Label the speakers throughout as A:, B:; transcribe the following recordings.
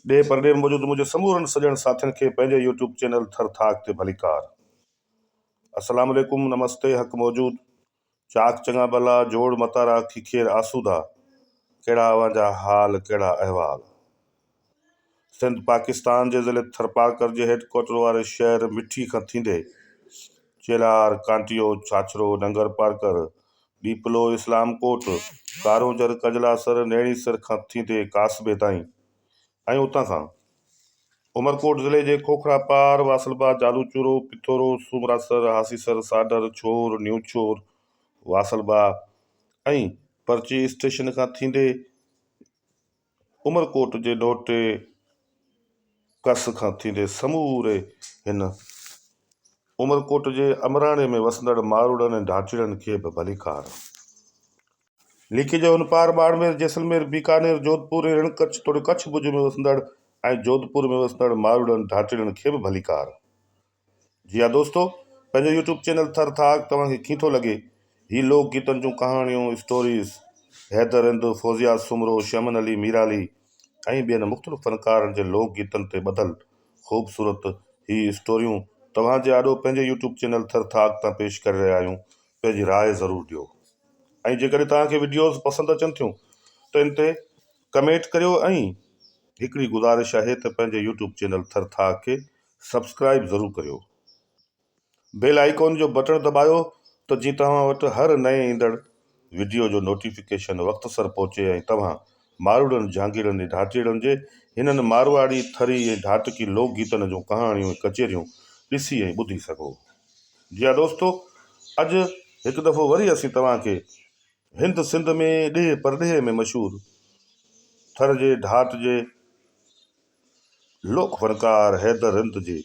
A: ڏيهه پرڏيهه ۾ موجود منهنجي سمورن سڄڻ ساٿين کي پنهنجي يوٽيوب چينل ٿر ٿاڪ تي ڀليڪار. السلام عليڪم نمستي حق موجود چاڪ چڱا ڀلا جوڙ متارا کيکير آسودا ڪهڙا اوهان جا حال ڪهڙا احوال. سنڌ پاڪستان جي ضلعي ٿرپارڪر جي هيڊ ڪوارٽر واري شهر مٺي کان ٿيندي چيلهار، ڪانٽيو، ڇاڇرو، ننگرپارڪر، ڏيپلو، اسلام ڪوٽ، ڪارونجهر، ڪجلاسر، نيڻيسر کان ٿيندي ڪاسبي تائين ۽ اتان کان عمرڪوٽ ضلعي جي کوکرا پار، واصلبا، جالوچورو، پٿورو، سومراسر، هاسيسر، ساڍر، ڇور، نيوڇور، واصلبا ۽ پرچي اسٽيشن کان ٿيندي عمرڪوٽ جي ڏوهٽي ڪس کان ٿيندي سموري هن عمرڪوٽ جي امراڻي ۾ وسندڙ ماروئڙن ۽ ڍاٽيڙن کي به ڀليڪار. ليکي جي هن پار ٻاڙمير، جيسلمير، بيڪانير، جوڌپور ۽ رڻ ڪڇ توڙي ڪڇ ڀڄ ۾ وسندڙ ۽ جوڌپور ۾ وسندڙ ماروئڙن ڍاٽيڙن کي به ڀليڪار. جي ها دوستو پنهنجو يوٽيوب چينل ٿر ٿاڪ توهان کي ڪيئن ٿو لڳي هي لوڪ گيتن جون ڪهاڻيون اسٽوريز حيدر رند فوزيا سومرو شمن علي ميرالي ۽ ٻين مختلف فنڪارن جي لوڪ گيتن تي ٻڌل خوبصورت هي اسٽوريون توهان جي آڏو پنهنجي يوٽيوب چينل ٿر ٿاڪ تان پيش ڪري رهيا آهيون پنهنجي راء ضرور ڏيو ۽ جيڪڏهن توهان کي وڊيوز پسند اچن ٿيون ته ان تي ڪمينٽ ڪريو ۽ هڪڙي گذارش آهي ته پنهنجي يوٽيوب چينل ٿر ٿاڪ کي سبسڪرائيب ضرور ڪريو. بيل آئيڪون جو بٽڻ دٻايو ته جيئن توهان وٽ هر نئين ايندڙ وڊيو جو نوٽيفڪيشن وقت سر پهچي ۽ توهان ماروئڙن، جهانگيئڙن ۽ ڍاٽيئڙن جي هنن مارواڙي، ٿري ۽ ڍاٽڪي لوڪ گيتن جون ڪهاڻيون ۽ ڪچهريون ڏسي ۽ ٻڌي سگهو. جي ها دوستو اڄ هڪ دفعو وري اسين توهان کي هند سنڌ ۾ ڏيهه پرڏيهه ۾ مشهور ٿر جي ڍاٽ جي لوڪ فنڪار حيدر رند جي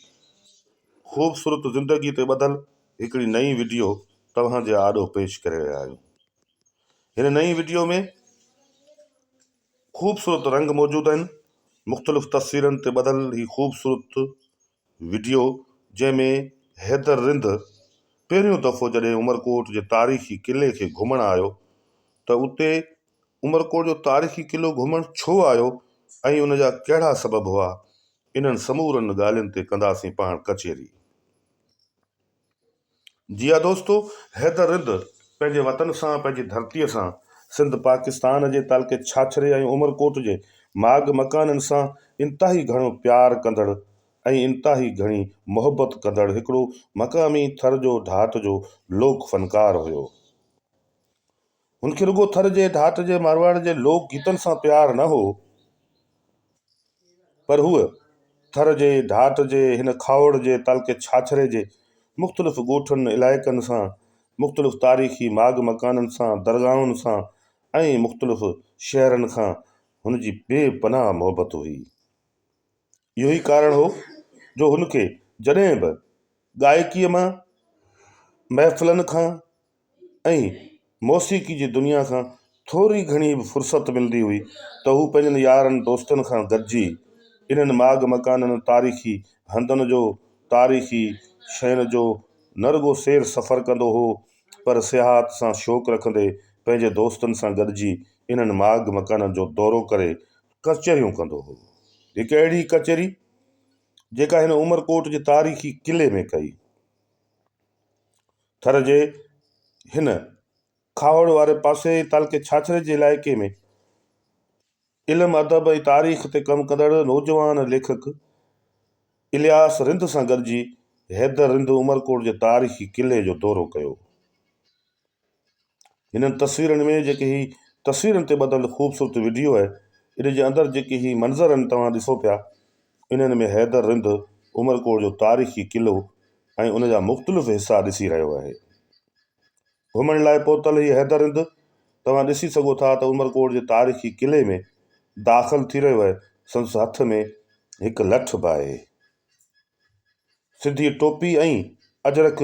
A: خوبصورت زندگي تي ٻڌل هڪڙي نئين وڊيو توهان جي آڏو پيش ڪري رهيا آهيون. هن نئين وڊيو ۾ خوبصورت رنگ موجود آهن. مختلف تصويرن تي ٻڌل هي خوبصورت وڊيو جنهن ۾ حيدر رند پهريون دفعو جڏهن عمرڪوٽ جي تاريخي قلعي کي گهمڻ آيو ته اتي عمرڪوٽ جو تاريخي قلعو گهمڻ ڇو آيو ۽ ان جا ڪهڙا سبب هئا، انهن سمورن ڳالهين تي ڪنداسين پاڻ ڪچهري. جي ها دوستو، حيدر رند پنهنجي وطن سان، پنهنجي ڌرتيء سان، سنڌ پاڪستان جي تعلقي ڇاڇري ۽ عمرڪوٽ جي ماڳ مڪانن سان انتهائي گهڻو پيار ڪندڙ ۽ انتهائي گهڻي محبت ڪندڙ هڪڙو مقامي ٿر جو ڍاٽ جو لوڪ فنڪار هيو. هن کي رڳو ٿر جي ڍاٽ جي مارواڙ جي لوڪ گيتن سان پيار نه هو، پر هوء ٿر جي ڍاٽ جي هن کاهوڙ جي تعلقي ڇاڇري جي مختلف ڳوٺن علائقن سان، مختلف تاريخي ماڳ مڪانن سان، درگاهن سان ۽ مختلف شهرن کان هن جي بي پناهه محبت هئي. اهو ئي ڪارڻ هو جو هن کي جڏهن به ڳائڪيء مان محفلن کان ۽ موسيقي جي دنيا کان ٿوري گهڻي به فرصت ملندي هئي ته هو پنهنجن يارن دوستن کان گڏجي انهن ماڳ مڪانن، تاريخي هنڌن جو، تاريخي شين جو نه رڳو سير سفر ڪندو هو پر سياحت سان شوق رکندي پنهنجي دوستن سان گڏجي انهن ماڳ مڪانن جو دورو ڪري ڪچهريون ڪندو هو. هڪ اهڙي ڪچهري جيڪا هن عمرڪوٽ جي تاريخي قلعي ۾ ڪئي. ٿر جي هن کاهوڙ واري پاسي تعلقي ڇاڇري جي علائقي ۾ علم ادب ۽ تاريخ تي ڪم ڪندڙ نوجوان ليکڪ الياس رند سان گڏجي حيدر رند عمرڪوٽ جي تاريخي قلعي جو دورو ڪيو. هنن تصويرن ۾ جيڪي هي تصويرن تي ٻڌل خوبصورت وڊيو آهي ان جي اندر جيڪي هي منظر آهن توهان ڏسو پيا انهن ۾ حيدر رند عمرڪوٽ جو تاريخي قلعو ۽ ان جا مختلف حصا ڏسي رهيو آهي. گهمڻ لاء پهتل هي حيدر رند توهان ڏسي سگهو ٿا ته عمرڪوٽ جي تاريخي قلعي ۾ داخل ٿي رهيو آهي سندس هٿ ۾ هڪ لٺ به آهي. سنڌي ٽوپي ۽ اجرڪ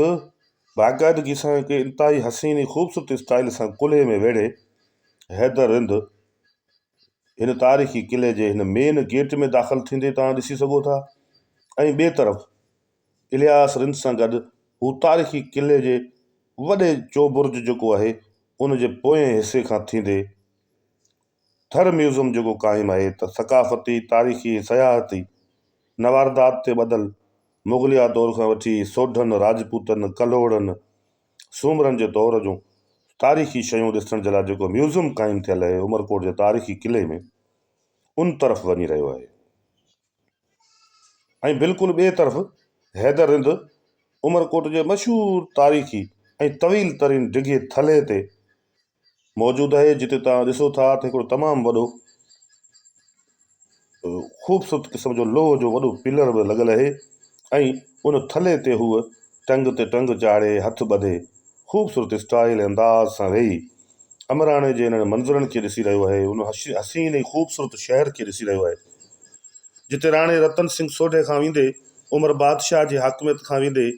A: باقاعدگي سان هڪ انتهائي حسين ۽ خوبصورت اسٽائيل سان ڪلهي ۾ ويڙهي حيدر رند هن تاريخي قلعي جي هن مين گيٽ ۾ داخل ٿيندي توهان ڏسي سگهو ٿا ۽ ٻئي طرف الياس رند سان گڏ هو تاريخي قلعي جي وڏي چوبرج جيڪو آهي ان جي پوئين حصي کان ٿيندي. ٿر ميوزم جيڪو قائم آهي ته ثقافتي، تاريخي ۽ سياحتي نواردات تي ٻڌل مغليه دور کان وٺي سوڍن، راجپوتن، ڪلهوڙن، سومرن جي دور جون تاريخي شيون ڏسڻ جي لاء جيڪو ميوزم قائم ٿيل آهي عمرڪوٽ جي تاريخي قلعي ۾ ان طرف وڃي رهيو آهي ۽ بلڪل ٻئي طرف حيدر رند عمرڪوٽ جي مشهور تاريخي ۽ طويل ترين ڊگهي ٿلهي تي موجود آهي جتي توهان ڏسو ٿا ته هڪڙو تمام وڏو خوبصورت قسم جو لوهه جو وڏو پلر به لڳل آهي ۽ ان ٿلهي تي هوء ٽنگ تي ٽنگ چاڙهي هٿ ٻڌي خوبصورت اسٽائيل ۽ انداز سان ويهي امراڻي جي انهن منظرن کي ڏسي رهيو آهي ان حسين ۽ خوبصورت شهر کي ڏسي رهيو آهي جتي راڻي رتن سنگهه سوڍي کان ويندي عمر بادشاهه جي حاڪميت کان ويندي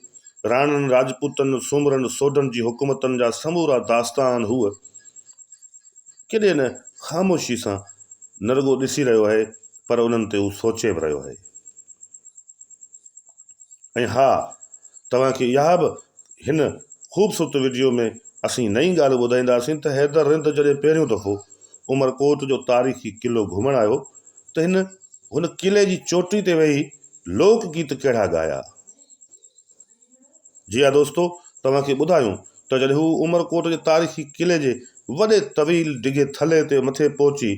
A: راڻن، راجپوتن، سومرن، سوڍن جي حڪومتن جا سمورا داستان هوء ڪيڏي نه خاموشي سان نه رڳو ڏسي رهيو آهي پر انهن تي هو سوچي به رهيو آهي. ۽ ها توهان کي اها به هن خوبصورت وڊيو ۾ اسين نئين ڳالهه ٻڌائينداسين ته حيدر رند جڏهن پهريون دفعو عمرڪوٽ جو تاريخي قلعو گهمڻ آيو ته هن هن قلعي جي چوٽي تي ويهي لوڪ گيت ڪهڙا ڳايا. جي ها دوستو توهان کي ٻڌايون ته جڏهن هو عمرڪوٽ جي تاريخي قلعي جي وڏي طويل ڊگهي ٿلهي تي مٿي پهچي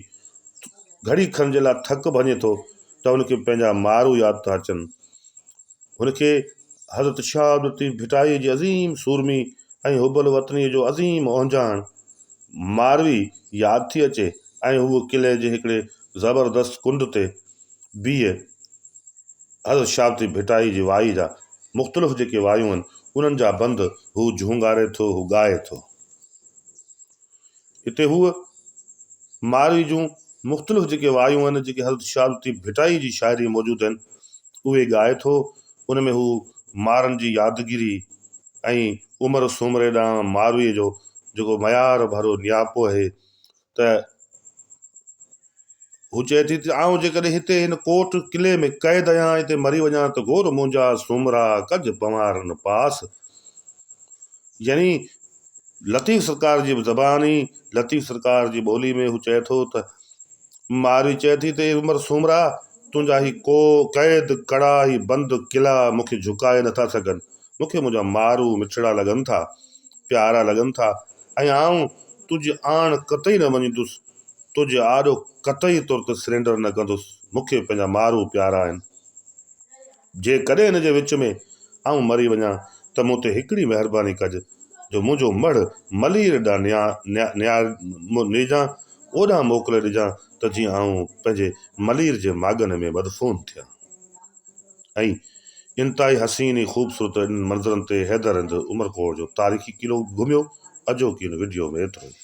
A: گهڙي کن جي لاء ٿڪ ڀڃي ٿو ته هن کي پنهنجا مارو ياد ٿا اچن. هن کي حضرت شاهه عبداللطيف ڀٽائيء جي عظيم سورمي ۽ حب الوطنيء جو عظيم اهنجاڻ ماروي ياد ٿي اچي ۽ هو قلعي جي هڪڙي زبردست ڪنڊ تي بيهي حضرت شاهه لطيف ڀٽائي جي وائي جا مختلف جيڪي وايون آهن، انهن جا بند هو جهونگاري ٿو، هو ڳائي ٿو. هتي هو ماروي جون مختلف جيڪي وايون آهن، جيڪي حضرت شاهه لطيف ڀٽائي جي شاعري ۾ موجود آهن، اهي ڳائي ٿو. ان ۾ هو مارن جي يادگيري ۽ عمر سومري ڏانهن مارويء جو جيڪو ميار ڀريو نياپو آهي ته هو چئي ٿي ته آئون جيڪڏهن هتي هن ڪوٽ قلعي ۾ قيد آهيان، هتي مري وڃان ته گور منهنجا سومرا ڪج پنوارن پاس. يعني لطيف سرڪار جي زبان ئي لطيف سرڪار جي ٻولي ۾ هو چئي ٿو ته مارئي چئي ٿي ته اي عمر سومرا تنهنجا هي ڪو قيد ڪڙا هي بند قلعا مون کي جهڪائي نٿا سگهن. مون کي منهنجا مارو مٺڙا لڳن ٿا، پيارا لڳن ٿا ۽ آئون تنهنجي آڻ قطعي نه مڃيندس. تنهنجي آڏو قطعي طور تي سرينڊر نه ڪندس، مون کي پنهنجا مارو پيارا آهن. جيڪڏهن ان جي وچ ۾ آئون مري وڃان ته مون تي هڪڙي مهرباني ڪج جو منهنجو مڙهه ملير ڏانهن نيجان، اوڏانهن موڪلي ڏجان ته جيئن آئون پنهنجي ملير جي ماڳن ۾ مدفون ٿيان. ۽ انتهائي حسين ۽ خوبصورت انهن منظرن تي حيدر رند عمرڪوٽ جو تاريخي قلعو گهميو. اڄوڪي هن وڊيو ۾ ايترو ئي.